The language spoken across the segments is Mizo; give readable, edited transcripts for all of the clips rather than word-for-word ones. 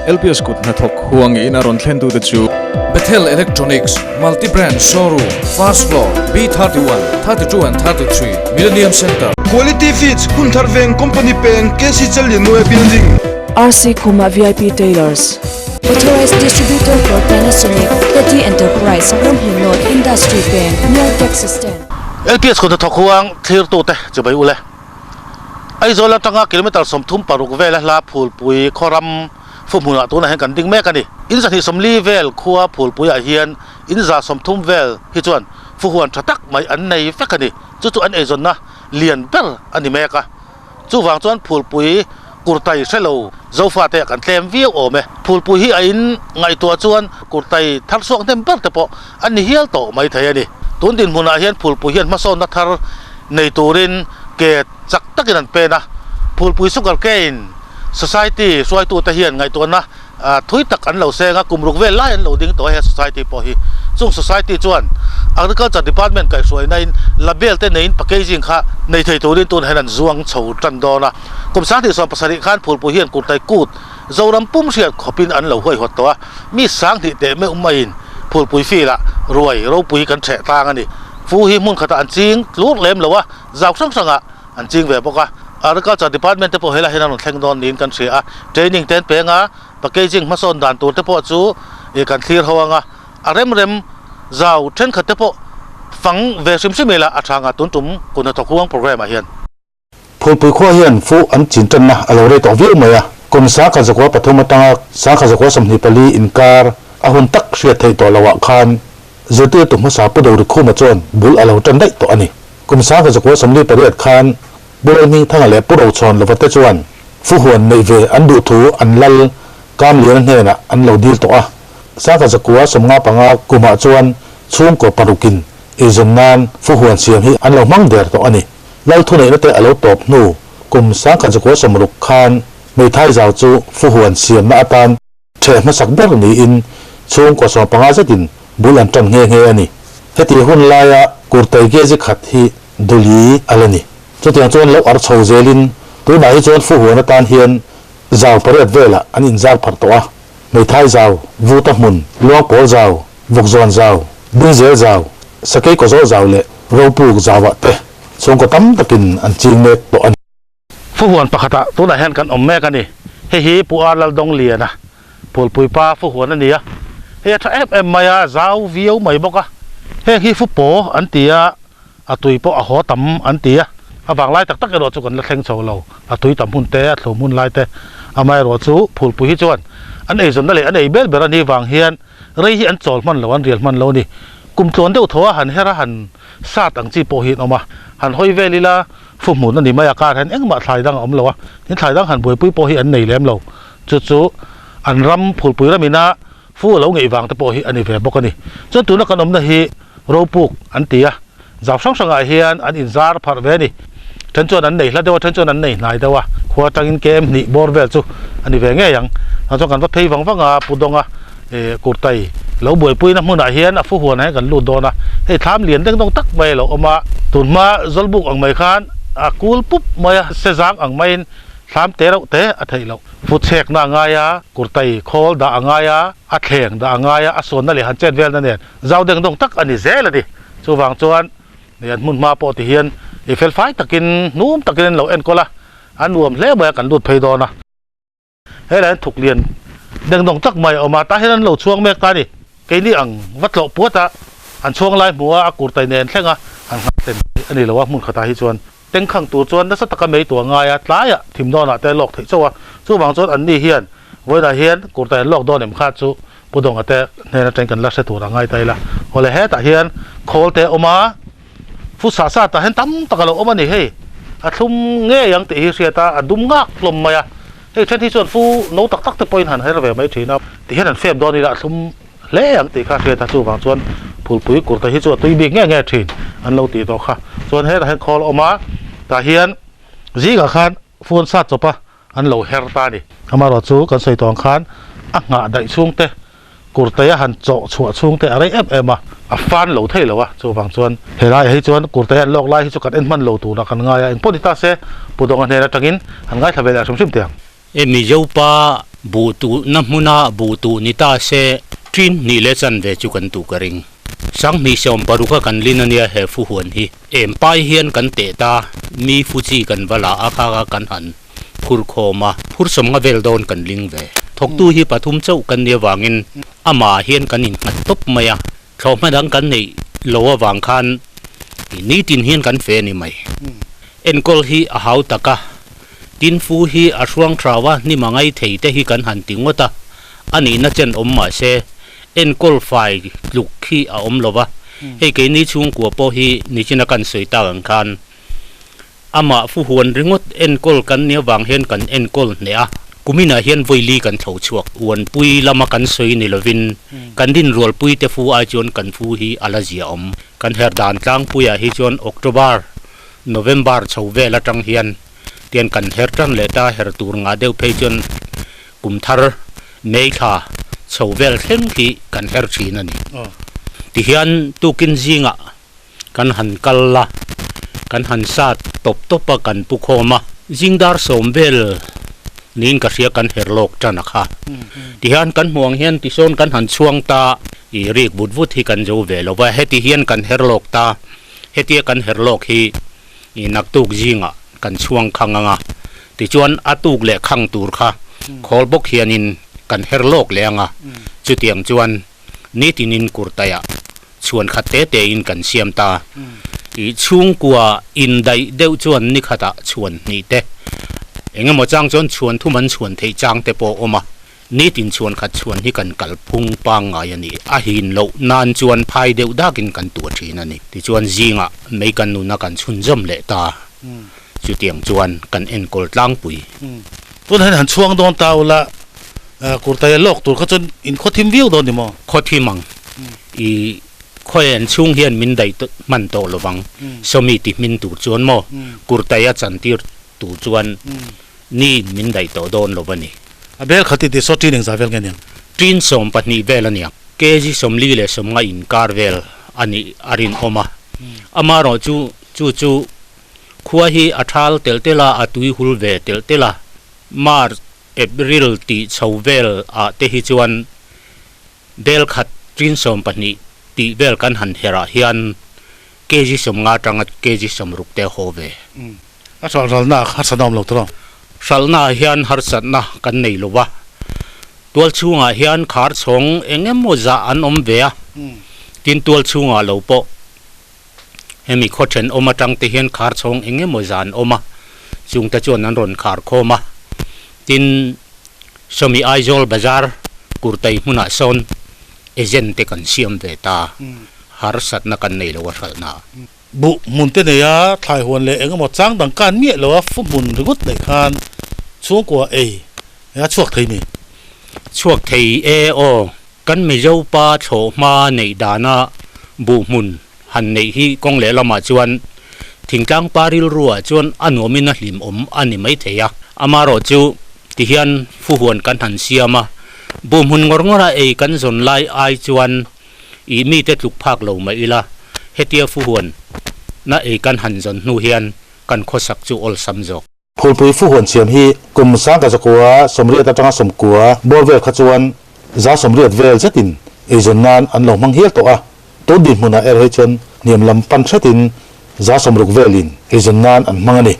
LPS kut hnathawk huangin a rawn thlentute chu. Bethel Electronics, Multi Brand Showroom, First Floor, B31, 32 and 33, Millennium Centre. Quality Feeds, Hunthar Veng, Company Peng, KC Challianue Building. RC Khuma VIP Tailors, Authorized Distributor for Panasonic, Teddy Enterprise, Ramhlun North, Industry Peng, near Taxi Stand. LPS kut hnathawk huang thlirtute chibai ule. Aizawl atanga kilometre 36 vela hla Phulpui khawram fuhmunah tunah hian kan ding mek a ni. In 240 vel khua Phulpuiah hian in 130 vel hi chuan fuhuan tha tak mai an nei vek a ni. Chu chu an eizawnna lian ber a ni mek a. Chuvang chuan Phulpui kurtai hre lo Zofate kan tlem viau awm e. Phulpui hi a in ngaihtuah chuan kurtai thar chhuak hnem ber te pawh an ni hial tawh mai thei a ni. Tun dinhmunah hian Phulpui hian hmasawnna thar nei turin ke chak takin an pen a, Phulpui Sugar Cane Society hruaitute hian ngaihtuahna thui tak an lo seng a, kum ruk vel lai an lo ding tawh a he society pawh hi. Chung society chuan Agriculture Department kaihhruainain label te neiin packaging kha nei thei turin tunah hian an zuang chho tan dawn a. Kum 2070 khan Phulpui hian Kurtai Kut Zoram pum hriat khawpin an lo huaihawt tawh a, mi 2000 teh meuh maiin Phulpui field-ah ruai ropui kan ṭheh tlang a ni. Fu hi hmun khatah an ching tlur lem lo a, zau hrang hrangah an ching ve bawk a. Agriculture Department te pawh helai hian an rawn thleng dawn niin kan hria a, training te an peng a, packaging hmasawn dan tur te pawh chu kan thlir ho ang a, a rem rem zau thenkhat te pawh fang ve hrim hrim ila a tha nga tun tum kun hnathawk huang programme ah hian. Phulpui khua hian fu an chin tanna a lo rei tawh viau mai a, kum 1003 atanga 1024 inkar a hun tak hriat theih tawh loh ah khan zirtirtu hmasa Pu Dori Khuma chuan bul a lo tan daih tawh a ni. Kum 1048 khan Pu Lalhmingthanga leh Pu Rochhawn lova te chuan fu huan neih ve an duh thu an lal Kamliana hnenah an lo dil tawh a, 1095 kumah chuan chhungkaw parukin eizawn nan fu huan siam hi an lo hmang der tawh a ni. Lal thuneihna te a lo tawp hnu kum 1060 khan hmeithai zau chu fuhuan siamna atan ṭheh hmasak ber niin chhungkaw 15 zetin bul an ṭan nghe nghe a ni. Heti hun laia kurtai kg khat hi duli a la ni. Chutiang chuan lo ar chho zelin tunah hi chuan fuhuan atan hian zau pariat velah an inzar pharh tawh a. Hmeithai zau, Vuta hmun, Luangpawl zau, Vawkzawn zau, Dingzel zau, Sakei kawzawh zau leh Ropuk zauah te chhungkaw tam takin an ching mek tawh a ni. Fuhuan pakhatah tunah hian kan awm mek a ni. Hei hi Pu Ar Laldongliana Phulpui pa fuhuan a ni a. Hei a tha em em mai a, zau viau mai bawk a. Heng hi fupaw an ti a, a tui pawh a haw tam an ti a. A vanglai tak tak erawh chu kan la thleng chho lo. A tui tam hun te, a thlum hun lai te, amaherawh chu Phulpui hi chuan an eizawnna leh an ei ber ber a nih vang hian Rei hi an chawl hman lo, an rial hman lo a ni. Kum tluan deuh tho a han her a, han sat ang chi pawh hi an awm a. Han hawi vel ila fu hmun a ni mai a, kar hian engmah thlai dang a awm lo a, tin thlai dang han buaipui pawh hi an nei lem lo. Chu chu an ram phulpui ram ina fu a lo ngeih vang te pawh hi a ni ve bawk a ni. Chuan tuna kan awmna hi Ropuk an ti a, zau hrang hrangah hian an inzar pharh ve a ni. Then chuan an nei hla deuh a, then chuan an nei hnai deuh a, khua atangin KM hnih bawr vel chu a ni ve ngei ang. Tah chuan kan va phei vang vang a, Pu Dawnga eh kurtai lo buaipuina hmunah hian a fu huanah hian kan lut dawn a, hei thlam lian deng dawng tak mai a lo awm a, tunhma Zawlbuk ang mai khan a kul pup mai a, sezang ang maiin thlam te reuh te a theih loh. Fu chhekna a ngai a, kurtai khawl dah a ngai a, a thleng dah a ngai a, a sawnna leh han chet velna nen zau deng dawng tak a ni zel a ni. Chuvang chuan Hei an hmun hma pawh ti hian i fel fai takin hnum takin an lo enkawl a, a nuam hle mai a kan lut phei dawn a. Helai hian thuk lian deng dawng tak mai a awm a, tah hian an lo chhuang mek ta a ni. Keini ang va tlawh puat a, an chhuang lai hmu a, a kurtai nen thleng a, an nghah thlen theih a ni lo a hmun khatah hi chuan. Tengkhang tur chuan nasa taka mei tuah ngai a, tlaiah thim dawnah te lawk theih chauh a, chuvang chuan anni hian Vawiinah hian kurtai an lawk dawn em kha chu Pu Dawnga te hnen atangin kan la hre tur a ngai ta ila. Awle hetah hian khawl te a awm a, fu sah sah tah hian tam tak a lo awm a ni hei. A thlum ngei ang tih hi hriat a, a dum ngak hlawm mai a. Hei then hi chuan fu no tak tak te pawhin han her ve mai thin a. Ti hian han fep dawn ila a thlum hle ang tih kha hriat a, chuvang chuan phulpui kurtai hi chu a tui bik nge nge thin an lo tih tawh kha. Chuan hetah hian khawl a awm a, tah hian zingah khan phone sat chawp a. An lo her ta a ni. Amaherawh chu kan sawi tawh ang khan a nghah daih chhungte, kurtai a han chawh chhuah chhungte a rei em em a, a fan lo thei lo a, chuvang chuan helaiah hi chuan kurtai an lawk lai hi chu kan en hman lo turah kan ngai a, engpawh ni ta se Pu Dawnga hnen atangin han ngaithla ve leh hrim hrim teh ang. E Mizo pa Buh tuhna hmuna buh tuh ni ta se ṭin hnih leh chanve chu kan tuh ka ring. Sanghnih 60 a kan lin a nia he fu huan hi. Em pai hian kan teh ta, mi fu chi kan va la a kha kha kan han phur khawm a, phur 50 vel dawn kan ling ve. Thawktu hi pathum chauh kan nih avangin amah hian kan innghat tawp mai a, thlawhhma dang kan neih lo avang khan nitin hian kan fe a ni mai. Enkawl hi a hau tak a, tin fu hi a hruang thau a, hnim a ngai thei te hi kan han ti ngawt a, a nihna chen awm mah se enkawl fai tluk hi a awm lo va, hei keini chhungkua pawh hi nichina kan sawi tak ang khan amah fu huan ringawt enkawl kan nih avang hian kan enkawl hneh a, kuminah hian vawili kan thlo chhuak. Uanpui lama kan sawi ni lovin kan dinrualpui te fu ai chuan kan fu hi a la zia awm. Kan her dan tlangpuiah hi chuan October, November chho vel atang hian tian kan her tan leh ta, her tur ngah deuh phei chuan kum thar May thla chho vel thleng hi kan her thin a ni. Tihian tukin zingah kan han kal la, kan han sat tawp tawp a, kan pu khawm a, zing dar 10 vel niin ka hria kan her lawk tan a kha. Tihian kan hmuh ang hian tisawn kan han chhuang ta, i rik vut vut hi kan zo ve lo va, heti hian kan her lawk ta, hetia kan her lawk hi i naktuk zingah kan chhuang khang ang a, tichuan a tuk leh khang tur kha khawl bawk hianin kan her lawk leh ang a, chutiang chuan nitinin kurtaiah chhuan khat te te in kan siam ta. I chhungkua indaih deuh chuan ni khatah chhuan hnih te, eng emaw chang chuan chhuan thum an chhuan theih chang te pawh a awm a, nitin chhuan khat chhuan hi kan kalphung pangngai a ni. A hin loh nan chuan phai deuh dakin kan tuah thin a ni. Tichuan zingah mei kan nuna kan chhunzawm leh ta. Chutiang chuan kan enkawl tlangpui. Tunah hian han chhuang dawn ta ula, kurtai a lawk tur kha chuan in khaw thim viau dawn ni maw? Khaw thim ang. I khawi an chhung hian min daih hman tawh lo vang. Sawmi ti hmin tur chuan maw? Kurtai a chantir tur chuan ni in min daih tawh dawn lo va ni. A bel khat i ti saw ṭin engzah vel nge niang? Ṭin 12 vel a niang. Kg 40 leh 50 inkar vel a nih a rinawm a. Amaherawhchu chu chu Khua hi a thal telh telh a, a tui hul ve telh telh a. March, April tih chho vel ah te hi chuan bel khat tin 12 tih vel kan han herh ah hian kg 50 atanga kg 60 te a haw ve. A hralh ralna ah harsatna awm lo tawh. Hralhna ah hian harsatna kan nei lo va. Tual chhungah hian khar chhawng eng emaw zah an awm ve a, tin tual chhungah lo pawh Hemi khaw thenawm atang te hian khar chhawng eng emaw zan awm a, chungte chuan an rawn khar khawm a. Tin, sawmi Aizawl bazar kurtai hmunah sawn agent te kan siam ve ta, harsatna kan nei lo a hralhna. Buh hmun te nei a, thlai huan leh eng emaw chang dang kan miah lo a, fu hmun ringawt neih khan chhungkua ei a chhuak thei mi? Chhuak thei e aw. Kan Mizo pa thlawhhma neih dana buhhmun han neih hi kawng leh lamah chuan thingtlang pa rilruah chuan a nuamin a hlimawm a ni maithei a. Amaherawh chu tihian fuhuan kan han siam a, buhhmun ngawr ngawra ei kan zawn lai ai chuan ih mite tluk phak lo mah ila hetia fuhuan na ei kan han zawn hnu hian kan khawsak chu awlsam zawk. Phulpui fuhuan siam hi kum 1980 atanga 90 bawr vel kha chuan 80% vel zetin eizawn nan an lo hmang hial tawh a, tun dinhmunah erawh hi chuan hniam lam pan hretin 60% velin eizawn nan an hmang a ni.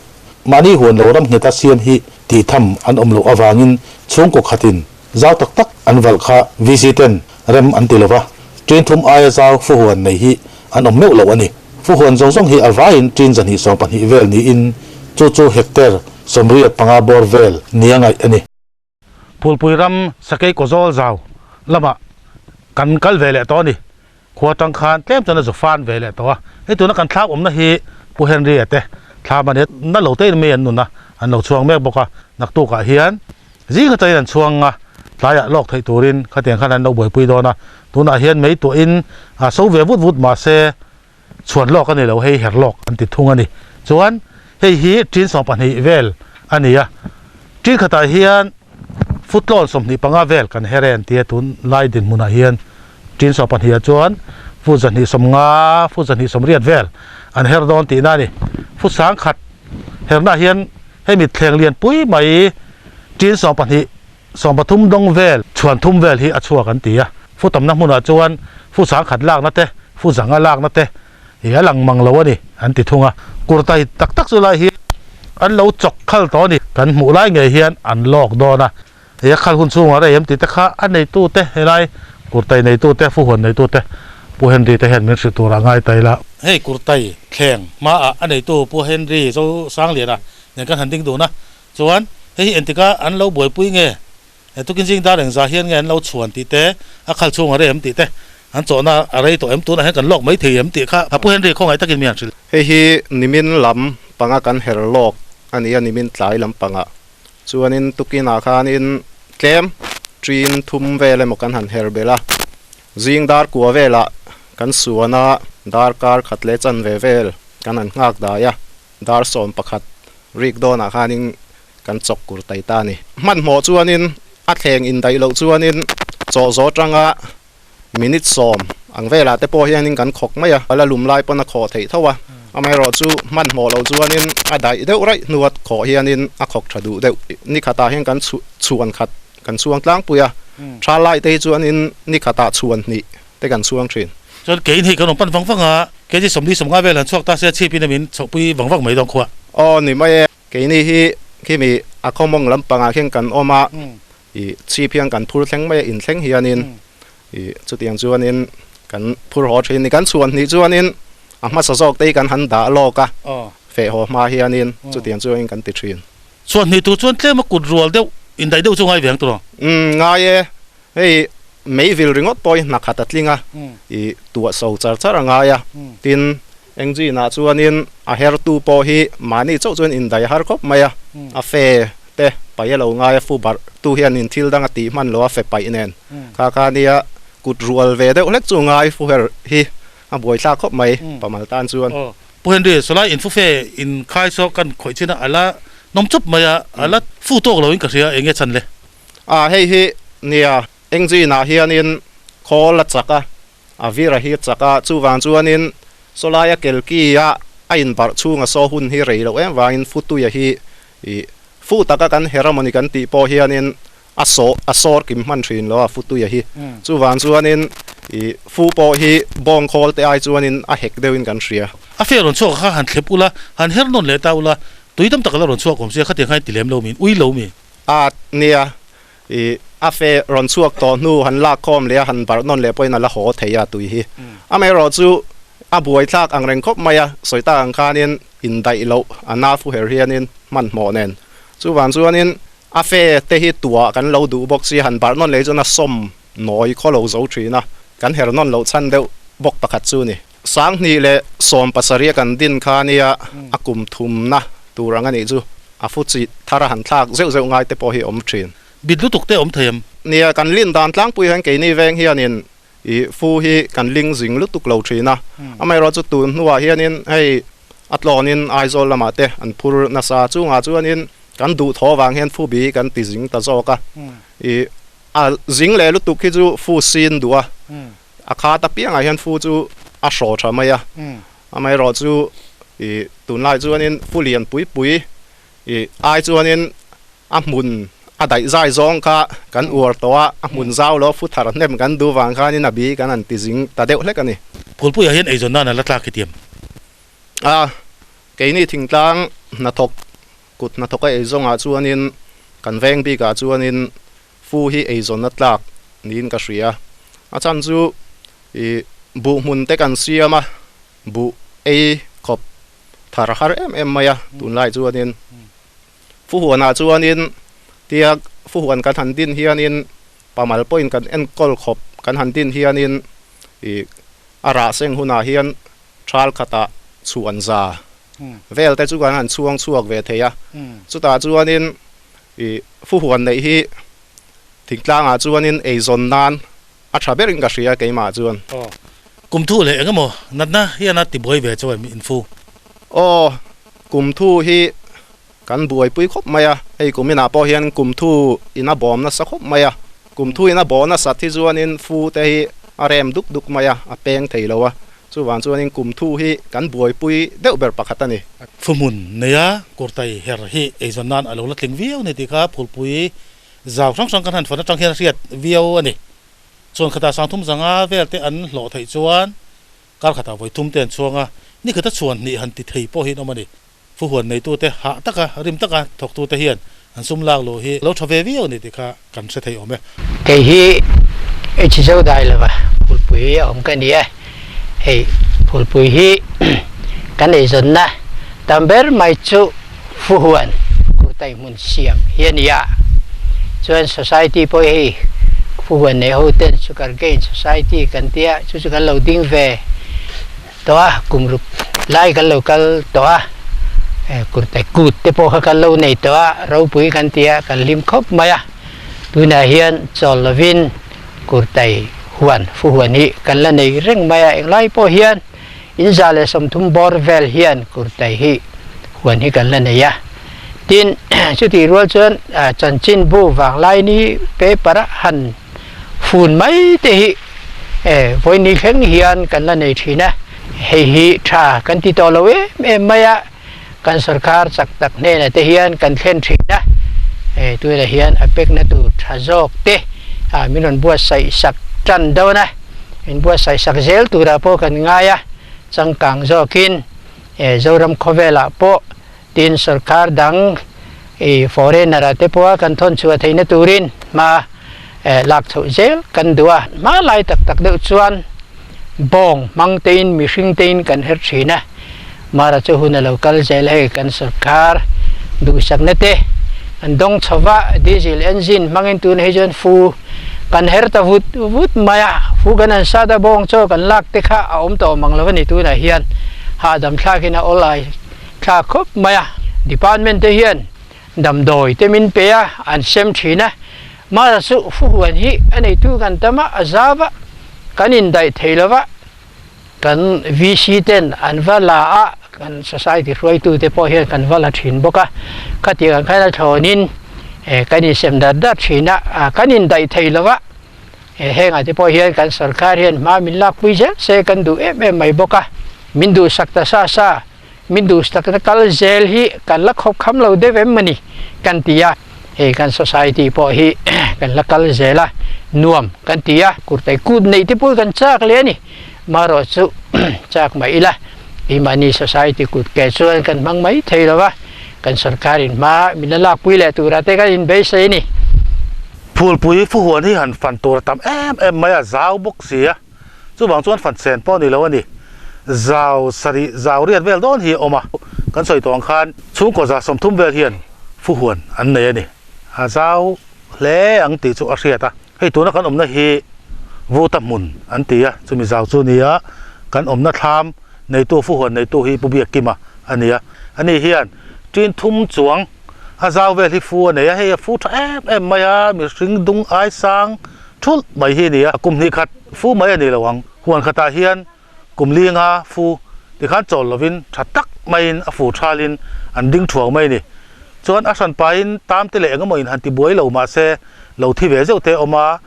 Mahni huan lo ram ngheta siam hi tih tham an awm loh avangin chhungkaw khatin zau tak tak an valh kha VC ten rem an ti lo va, ṭin thum aia zau fuhuan nei hi an awm meuh loh a ni. Fuhuan zawng zawng hi a vaiin ṭin 220 vel niin chu chu hectare 85 bawr vel nia ngaih a ni. Phulpui ram Sakei Kawzawl zau lamah kan kal ve leh tawh a ni. Khua tang khan tlem chuan a zu fan ve leh tawh a. Hei tuna kan thlak awmna hi Pu Henry-a te thlam a ni a, na lo te in mi an nun a, an lo chhuang mek bawk a. Naktukah hian zing atangin an chhuang a, tlaiah lawk theih turin khatiang khan an lo buaipui dawn a. Tunah hian mei tuahin a so ve vut vut mahse chhuan lawk a ni lo, hei her lawk an ti thung a ni. Chuan hei hi tin 12 vel a ni a, tin khatah hian footlawn 25 vel kan her e an ti a, tun lai dinhmunah hian tin 12 ah chuan foot 250, foot 280 vel an her dawn tihna a ni. Foot 10,000 hernaah hian hemi thleng lian pui mai tin 12. Sawmpathum dawng vel, chhuan thum vel hi a chhuak an ti a. Fu tamna hmunah chuan fu sangkhat lakna te, fu zanga lakna te hi a lang mang lo a ni an ti thung a. Kurtai tak tak chu lai hi an lo chawk khal tawh a ni. Kan hmuh lai ngei hian an lawk dawn a. Hei a khal hun chhungah rei em tih te kha a neitute helai kurtai neitute, fu huan neitute Pu Henry te hian min hrilh turah ngai ta ila. Hei kurtai thleng hmaah a neitu Pu Henry Zosangliana nen kan han ding dun a. Chuan, hei hi entika an lo buaipui nge? Tukin zing dar engzah hian nge an lo chhuan tih te, a khal chhung a rei em tih te, an chawhna a rei tawh em, tunah hian kan lawk mai thei em tih kha Pu Henry khawngaih takin mi han hrilh. Hei hi nimin lam panga kan her lawk a ni a, nimin tlai lam pangah chuanin tukinah khanin tlem ṭin thum vel emaw kan han her belh a, zing dar kua velah kan suan a, darkar khat leh chanve vel kan han nghak dai a. Dar 11 rik dawnah khanin kan chawk kur tai ta a ni. Hmanhmawh chuanin a thleng indaih loh chuanin chaw zawh atanga minute 10 ang velah te pawh hianin kan khawk mai a, a la lum lai pawn a khawh theih tho a. Amaherawhchu hmanhmawh loh chuanin a daih deuh raih hnua khawh hianin a khawk tha duh deuh. Ni khatah hian kan chhuan khat kan chhuang tlangpui a, tha lai te hi chuanin ni khatah chhuan hnih te kan chhuang thin. Chuan keiin hei kan rawn pan vang vang a, kg 40 sawmnga vel han chhuak ta se chhipin a min chhohpui vang vang mai dawn khua. Aw ni mai e, keini hi khimi a khawmawng lampangah khian kan awm a, ih chhip hian kan phur thleng mai a, inthleng hianin ih chutiang chuanin kan phur haw thin ni. Kan chhuan hnih chuanin a hmasa zawk te hi kan han dah lawk a, feh haw hma hianin chutiang chuanin kan ti thin. Chhuan hnih tur chuan tlem a kut rual deuh, indaih deuh chu ngai ve ang tawh. Umm ngai e, Hei meivil ringawt pawh hi hna khat a tling a, i tuah so char char a ngai a. Tin, engine ah chuanin a hertu pawh hi mahni chauh chuan indai har khawp mai a, a fe te paih a lo ngai a, fu barh tu hianin thil dang a tih hman lo a fe paih nen. Kha kha nia kut rual ve deuh hlek chu ngai fu her hi a buaithlak khawp mai pamal tan chuan. Pu Henry, sawlai in fu fe in khai saw kan khawih chin a, a la nawm chup mai a, a la fu tawk lo in ka hria, eng nge chhan le? A hei hi nia engine ah hianin khawl a chak a, a vir a hi chak a, chuvang chuanin sawlaia kelki a a inbarh chhunga saw hun hi rei loh em vangin futuia hi ih fu taka kan her amawni kan tih pawh hianin a saw a sawr kim hman thin lo a futuia hi, chuvang chuanin ih fu pawh hi bawng khawl te ai chuanin a hek deuhin kan hria. A fe rawn chhuak kha han thlep ula, han her nawn leh ta ula, tui tam tak a la rawn chhuak awm sia, khatiang khan i ti lem lo mi, ui lo mi. A nia, i a fe rawn chhuak tawh hnu han lak khawm leh a han barh nawn leh pawhin a la haw thei a tui hi. Amaherawh chu a buaithlak ang reng khawp mai a, sawi tak ang khanin indaih loh a na fu her hianin hmanhmawh nen. Chuvang chuanin a fe te hi tuah kan lo duh bawk si, han barh nawn leh hi chuan a sawm nawi khaw lo zo thin a, kan her nawn loh chhan deuh bawk pakhat chu ni. 2017 a kan din kha nia a kum thumna tur ang a nih chu a fu chi thar a han thlak zeuh zeuh ngai te pawh hi a awm thin. Bit lutuk te a awm thei em? Nia, kan lin dan tlangpui hian keini veng hianin ih fu hi kan ling zing lutuk lo thin a, amaherawhchu tun hnuah hianin hei a tlawnin Aizawl lamah te an phur nasa chungah chuanin kan duhthawh avang hian fu bi hi kan ti zing ta zawk a, ih a zing leh lutuk hi chu fu sin duh a. A khat apiangah hian fu chu a hraw tha mai a, amaherawh chu ih tunlai chuanin fu lian pui pui ih ai chuanin a hmun a daih zai zawng kha kan uar tawh a, a hmun zau lo fu thar hnem kan duh vang khanin a bi kan han ti zing ta deuh hlek a ni. Phulpuiah hian eizawn nan a la tlak hetiang. A, keini thingtlang hnathawk kut hnathawka eizawngah chuanin kan veng bikah chuanin Fu hi eizawnna tlak niin ka hria. A chhan chu ih buh hmun te kan siam a, buh ei khawp thar har em em mai a tunlai chuanin. Fu huanah chuanin tia fu huan kan han din hianin pamal pawhin kan enkawl khawp kan han din hianin ih a rah seng hunah hian thal khatah chhuan za vel te chu kan han chhuang chhuak ve thei a. Chutah chuanin I fu huan neih hi thingtlangah chuanin eizawn nan a tha berin ka hria keimah chuan. Aw. Kum thu leh eng emaw natna hian a tibuai ve chu em infu? Aw, kum thu hi kan buaipui khawp mai a, hei kum inah pawh hian kum thu in a bawm nasa khawp mai a, kum thu in a bawh nasat hi chuanin fu te hi a rem duk duk mai a, a peng thei lo a. Chuvang chuanin kum thu hi kan buaipui deuh ber pakhat a ni. Thuhmun neia kurtai her hi eizawn nan a lo la tling viau ni tih kha Phulpui Zau hrang hrang kan han fan atang hian a hriat viau a ni. Chuan khatah sangthum zanga vel te an hlawh theih chuan kar khatah vawi thum te an chhuang a, ni khata chhuan hnih han ti thei pawh hi an awm a ni. Fuhuan neitute hah taka rim taka thawktute hian an sum lak luh hi lo tha ve viau a ni tih kha kan hre thei awm e. Kei hi H zo dai lova phulpui a awm ka ni a, hei phulpui hi kan eizawnna tam ber mai chu fuhuan kurtai hmun siam hi a ni a, chuan society pawh hei fuhuan nei ho ten sugar cane society kan tia chu chu kan lo ding ve. Tawh a, kum ruk lai kan lo kal tawh a, kurtai kut te pawh kha kan lo nei tawh a, ropui kan ti a, kan hlim khawp mai a, tunah hian chawl lovin kurtai huan fu huan hi kan la nei reng mai a, englai pawh hian in 130 bawr vel hian kurtai hi huan hi kan la nei a, tin chutih rual chuan chanchinbu vanglaini paper a han Fun mai te hi vawiin thleng hian kan la nei thin a, hei hi tha kan ti tawh lo em em mai a, kan sorkar chak tak hnenah te hian kan thlen thin a, tunah hian a pekna tur tha zawk te min rawn buatsaih sak tan dawn a, min buatsaih sak zel turah pawh kan ngai a, changkang zawkin Zoram khawvelah pawh Tin, sorkar dang i foreigner ah te pawha kan thawn chhuah theihna turin hma lak chhoh zel kan duh a. Hma lai tak tak deuh chuan bawng hmang tein mihring tein kan her thin a, mara chu hun a lo kal zel hei kan sorkar duhsakna te an dawng chho va, diesel engine hmangin tun hei chuan fu kan her ta vut vut mai a, fu kan han sat a bawng chaw kan lak te kha a awm tawh mang lo a ni tunah hian hahdam thlakin a awl ai. Thla khawp mai a, department te hian damdawi te min pe a, an sem thin a, mahse chu fuhuan hi a neitu kan tam a, a zau a, kan indaih thei lo va, kan VC ten an va la a, kan society hruaitu te pawh hian kan va la thin bawk a, khatiang ang khan a thlawnin kan insem dar dar thin a, kan indaih thei lo va, hengah te pawh hian kan sorkar hian hma min lakpui zel se kan duh em em mai bawk a, min duhsak ta sa sa. Min duhsakna kal zel hi kan la khawp kham lo deuh em mawni kan ti a, hei kan society pawh hi kan la kal zel a, nuam kan ti a, kurtai kut neih te pawh kan chak leh a ni, marawh chu chak mai ila keimahni society kut ke chuan kan hmang mai thei lo va, kan sorkarin hma min la lakpui leh turah te kan inbeisei a ni. Phulpui fuhuan hi han fan tur a tam em em mai a, zau bawk si a. Chuvang chuan fan chen pawh a ni lo a ni. Zau sarih zau riat vel dawn hi a awm a, kan sawi tawh ang khan chhungkaw 130 vel hian fuhuan an nei a ni. A zau hle ang tih chu a hriat a, hei tuna kan awmna hi Vuta hmun an ti a, chumi zau chu nia kan awmna thlam neitu fuhuan neitu hi Pu Biakkima a ni a, ani hian ṭin thum chuang a zau vel hi fu a nei a, hei a fu tha em em mai a, mihring dung ai sang thulh mai hi a ni a, kum hnih khat fu mai a ni lo ang, huan khatah hian kum linga fu tikhan chawl lovin tha tak maiin a fu thalin an ding thuang mai a ni. Chuan a hran pahin tam te leh eng emaw in han ti buai lo mahse lo thi ve zeuh te a awm a,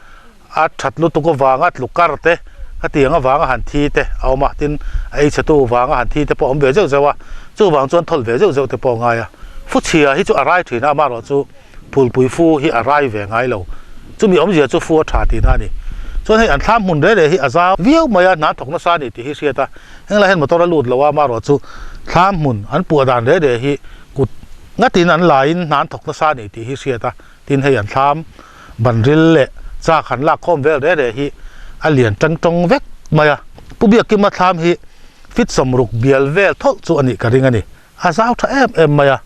a that lutuk avanga tluk kar te khatiang avanga han thi te a awm a, tin a ei chhetu vanga han thi te pawh a awm ve zeuh zeuh a, chuvang chuan thawlh ve zeuh zeuh te pawh a ngai a. Fuchhia hi chu a rai thin a, amaherawh chu phulpui fu hi a rai ve ngai lo, chumi awmzia chu fu a tha tihna a ni. Chuan hei an thlam hmun reh reh hi a zau viau mai a, hna thawk nasa a ni tih hi hriat a, henglai hian motor a lut lo a, amaherawh chu thlam hmun an puah dan reh reh hi kut ngatin an laiin hna an thawk nasa a ni tih hi hriat a, tin hei an thlam Banril leh chak han lak khawm vel reh reh hi a lian tang tawng vek mai a. Pu Biakkima thlam hi fit 60 bial vel thawlh chu a nih ka ring a ni. A zau tha em em mai a.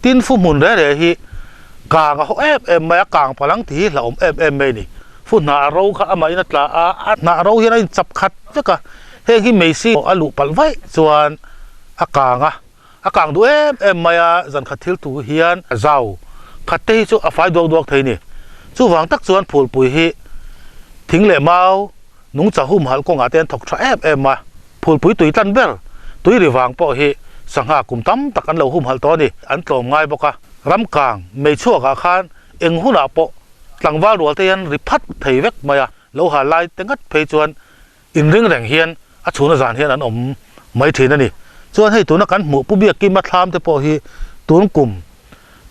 Tin fu hmun reh reh hi kang a haw em em mai a, kang palang tih hi hlauhawm em em mai a ni. Fu hnah ro kha amahin a tla a, a hnah ro hian a inchap khat vek a. Heng hi meisi a luh palh vaih chuan a kang a. A kang duh em em mai a, zan khat thil tu hian zau khat te hi chu a fai duak duak thei ni. Chuvang tak chuan phulpui hi thing leh mau nungcha humhalh kawngah te an thawk tha em em a, phulpui tui tlan ber tui ri vang pawh hi sangha kum tam tak an lo humhalh tawh a ni. An tlawm ngai bawk a, ram kang mei chhuakah khan eng hunah pawh tlangval rual te hian ri phat thei vek mai a, lo hal lai te ngat phei chuan Inring reng hian a chhuna zan hian an awm mai thin a ni. Chuan hei tuna kan hmuh Pu Biakkima thlam te pawh hi tun kum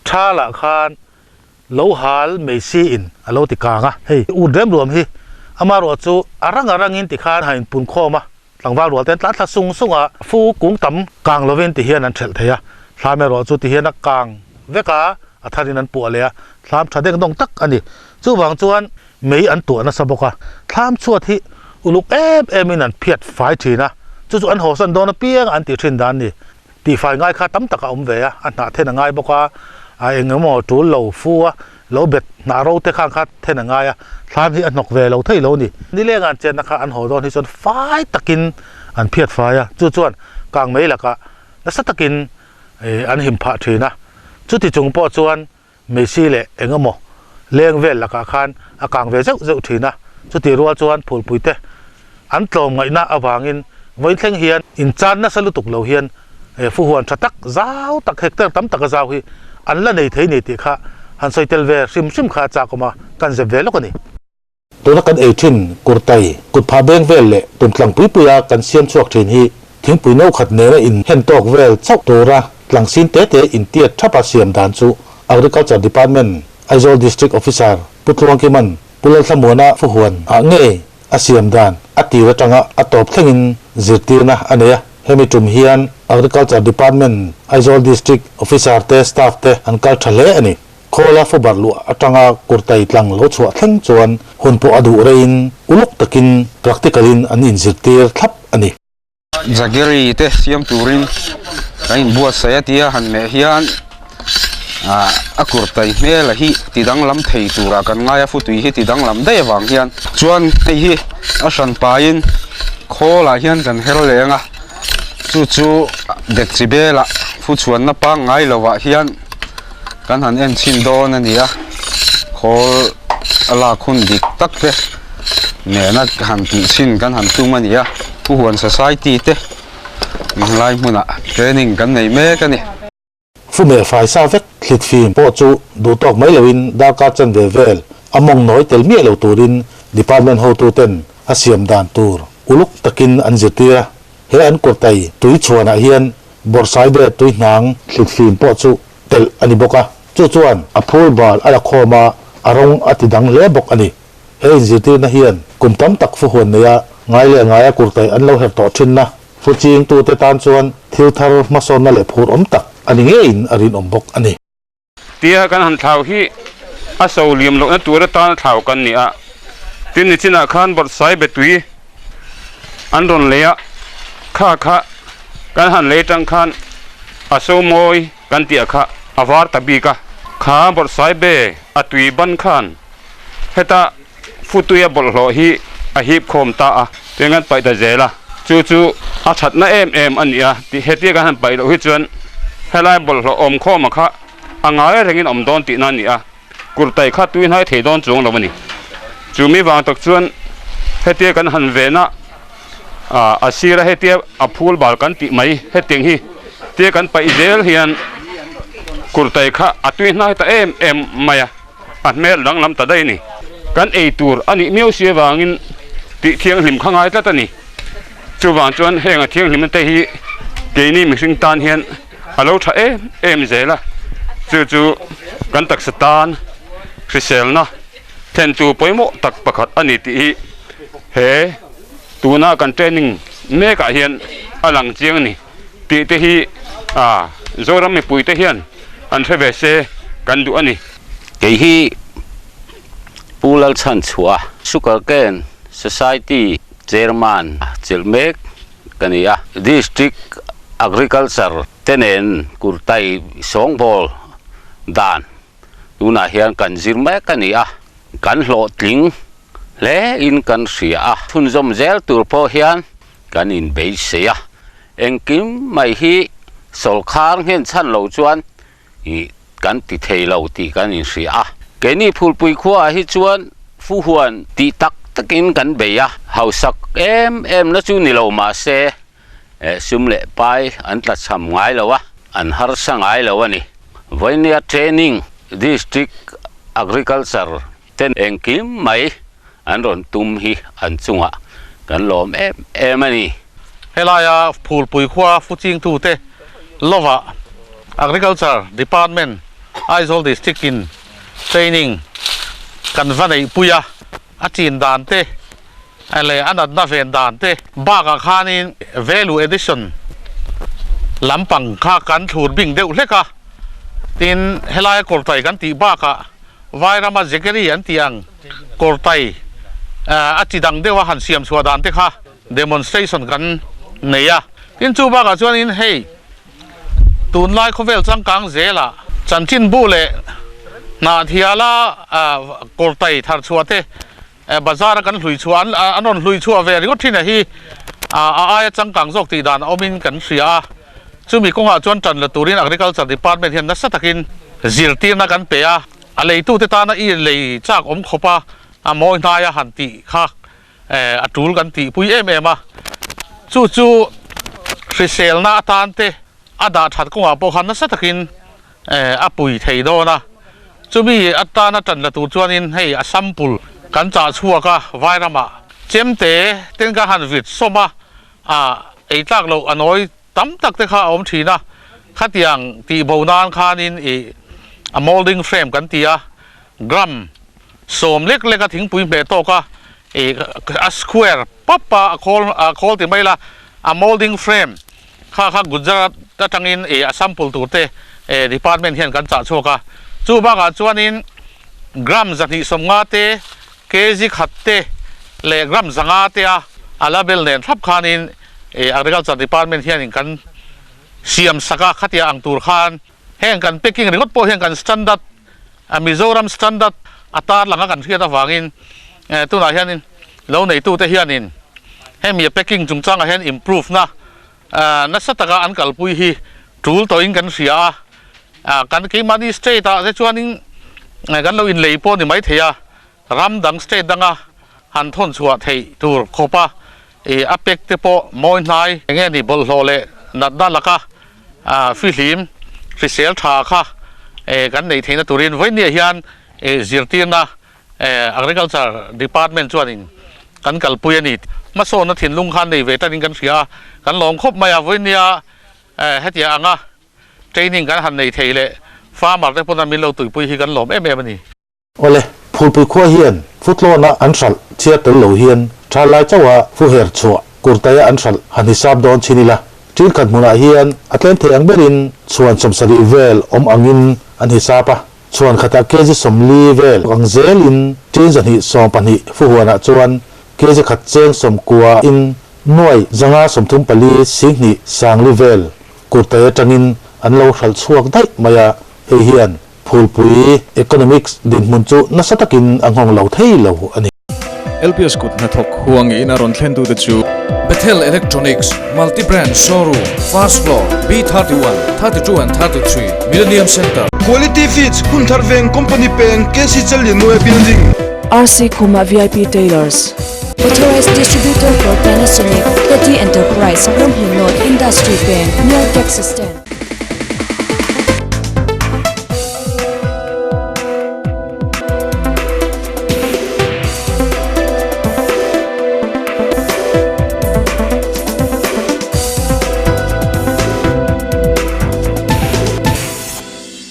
tha lah khan Lo hal mai si in a lo ti kang a, hei ut rem ruam hi amarawh chu a rang a rangin ti khan han inpun khawm a, tlangval rual te an tlan thla sung sung a, fu kung tam kang lovin ti hian an thelh thei a, thlam erawh chu ti hian a kang vek a, a tharin an puah leh a, thlam tha deng dawng tak a ni. Chuvang chuan mei an tuah nasa bawk a, thlam chhuat hi uluk em em in an phiat fai thin a, chu chu an hawsan dawn apiang an tih thin dan a ni. Tihfai ngai kha tam tak a awm ve a, a hnah then a ngai bawk a, a eng emaw tul lo fu a, lo bet hnah ro te khan kha then a ngai a, thlam hi a hnawk ve lo thei lo ni. Nileng an chenna kha an haw dawn hi chuan fai takin an phiat fai a, chu chuan kang mei lakah nasa takin an him phah thin a, chuti chung pawh chuan Meisi leh eng emaw leng vel lakah khan a kang ve zeuh zeuh thin a, chutih rual chuan phulpui te an tlawm ngaihna avangin vawiin thleng hian inchan nasa lutuk lo hian fuhuan tha tak zau tak hectare tam taka zau hi an la nei thei ni tih kha han sawi tel ve hrim hrim kha a chak awm a, kan zep ve lawk a ni. Tuna kan ei thin kurtai, kutphah beng vel leh tumtlang pui puia kan siam chhuak thin hi thingpui no khat nena in hen tawk vel chauh tura tlang sin te te in tiat thapa siam dan chu Agriculture Department Aizawl District Officer Pu Tluangkiman Pu Lalthlamuana Fuhuan ah ngei a siam dan a tir atanga a tawp thlengin zirtirna a nei a. Hemi tum hian Agriculture Department Aizawl District Officer te staff te an kal tha hle a ni. Khawla fubar luah atanga kurtai tlang lo chhuah thleng chuan hun pawh a duh reiin uluk takin practical in an inzirtir thlap a ni. Jaggery te siam turin kan inbuatsaih a tia han meh hian a kurtai hmel a hi ti danglam thei turah kan ngai a futui hi ti danglam daih avang hian chuan hei hi a hran paiin khawlah hian kan her leng a chu chu dekchi belah fuchhuanna pangngai lovah hian. Kan han en chhin dawn a ni a, khawl a lak hun dik tak te nena han tih chhin kan han tum a ni a, Pu Huan Society te lai hmunah training kan nei mek a ni. Fumeh fai sa vek thlit fim pawh chu duh tawk mai loin darkar chanve vel a mawng nawi tel miah lo turin department hotuten a siam dan tur uluk takin an zirtir a, he an kurtai tui chhuanah hian Bawrhsaibe tui hnang thlitfim pawh chu telh a ni bawk a, chu chuan a phul bal a la khawm a, a rawng a ti dang hle bawk a ni. He inzirtirna hian kum tam tak fuhuan neia ngai leh ngaia kurtai an lo her tawh thinna fu chingtute tan chuan thil thar hmasawnna leh phur awm tak a ni ngeiin a rinawm bawk a ni. Tia kan han thlau hi a so liam lohna tur atana thlau kan ni a, tin nichinah khan bawrhsai betui an rawn lei a, kha kha kan han lei tang khan a so mawi kan tih ah kha a var ta bik a, kha bawrhsai be a tui ban khan heta futuia bawlhhlawh hi a hip khawm ta a, tin kan paih ta zel a, chu chu a thatna em em a ni a, tih hetia kan han paih loh hi chuan helai bawlhhlawh awm khawma kha a ngai rengin awm dawn tihna a ni a, kurtai kha tui hnai thei dawn chuang lo a ni. Chu mi vang tak chuan hetia kan han vena a sira hetia a phul bal kan tih mai hetiang hi tia kan paih zel hian kurtai kha a tui hnai ta em em mai a. A hmel danglam ta daih a ni. Kan ei tur a nih miau si avangin tih thianghlim kha ngai tlat a ni. Chuvang chuan heng a thianghlimna te hi keini mihring tan hian a lo tha em em zel a. Chu chu kan taksa tan hriselna thlentu pawimawh tak pakhat a ni tih hi he tuna kan training mekah hian a lang chiang a ni. Tih te hi a Zoram mipui te hian an hre ve se kan duh a ni. Kei hi Pu Lalchhanchhuah Sugarcane Society Chairman chelh mek ka ni a. District Agriculture te nen kurtai sawngbawl dan tunah hian kan zir mek a ni a, kan hlawhtling hle in kan hria a. Chhunzawm zel tur pawh hian Kan inbeisei a, engkim mai hi sawrkhar nghen chhan lo chuan ih kan ti thei lo tih kan inhria a. Keini Phulpui khuaah hi chuan Fuhuan tih tak takin kan bei a, hausak em em na chu ni lo mahse eh sum leh pai an tlachham ngai lo a, an harsa ngai lo a ni. Vawinia Training District Agriculture Ten engkim mai an rawn tum hi an chungah kan lawm em em a ni. Helaia Phulpui khua fuchingtute lova Agriculture Department Aizawl District in training kan va neih pui a, a chin dan te leh a natna ven dan te bakah khanin value addition lampang kha kan thlur bing deuh hlek a, tin helaia kawrtai kan tih bakah Vairama Jaggery an tih ang kawrtai a chi dang deuha han siam chhuah dan te kha demonstration kan nei a. Tin chu bakah chuanin hei tunlai khawvel changkang zelah chanchinbu leh hnahthiala kawrtai thar chhuah te bazar a kan hlui chhuah an rawn hlui chhuah ve ringawt thin a hi a aia changkang zawk tih dan a awmin kan hria a. Chumi kawngah chuan tan la turin Agriculture Department hian nasa takin zirtirna kan pe a, a leitute tana i lei chak awm khawp a, a mawi hnaia han tih kha a tul kan tihpui em em a. Chu chu hriselna atan te a dah that kawngah pawh khan nasa takin a pui thei dawn a. Chumi atana tan la tur chuanin hei a sample kan chah chhuak a, Vairamah chemte ten ka han vit sawm a, A ei tlak loh a nawi tam tak te kha a awm thin a, khatiang tih bo nan khanin ih a moulding frame kan ti a, gram sawm lek lek a thingpui hmeh tawk a ih a square pap a a khawl a khawl ti mai la a moulding frame kha kha Gujarat atangin ih a sample tur te eh department hian kan chah chhuak a, chu bakah chuanin gram 250 te Kg khat te leh gram 500 te a a label nen thlap khanin Agriculture Department hianin kan siam sak a, khatia ang tur khan heng kan packing ringawt pawh hian kan standard Mizoram standard a tarlang a kan hriat avangin tunah hianin lo neitute hianin hemi a packing chungchangah hian improve na nasa taka an kalpui hi tul tawhin kan hria a, kan keimahni state ah te chuanin kan lo inlei pawh ni maithei a, ram dang state danga han thawn chhuah theih tur khawpa ih a pack te pawh mawi hnai eng nge ni bawlhhlawh leh natna laka fihlim hrisel tha kha kan neih theihna turin vawinia hian zirtirna Agriculture Department chuanin kan kalpui a ni. Hmasawnna thinlung khan nei ve tanin kan hria a, kan lawm khawp mai a, vawinia hetiang anga training kan han nei thei leh farmer te pawn min lo tuipui hi kan lawm em em a ni. Awle, Phulpui khua hian futlawn-a an hralh chhiar tel lo hian tha lai chauha fuher chhuah kurtaia an hralh han hisap dawn chhin ila, ṭinkhat hmunah hian a tlem thei ang berin chhuan 70 vel awm angin an hisap a. Chhuan khatah kg 40 vel ang zelin ṭin 220 fuhuanah chuan kg khat cheng 90 in nuai 534 singhnih sangli vel kurtai atangin an lo hralh chhuak daih mai a, hei hian Phulpui economics dinhmun chu nasa takin a nghawng lo thei lo a ni. LPS kut hnathawk huang in a rawn thlen tute chu. Bethel Electronics, Multi Brand Showroom, First Floor, B31, 32 and 33, Millennium Centre. Quality Feeds, Hunthar Veng Company Peng, KC Challianmawia Building. RC Khuma VIP Tailors, Authorized Distributor for Panasonic, Teddy Enterprise, Ramhlun North Industry Peng, near Taxi Stand.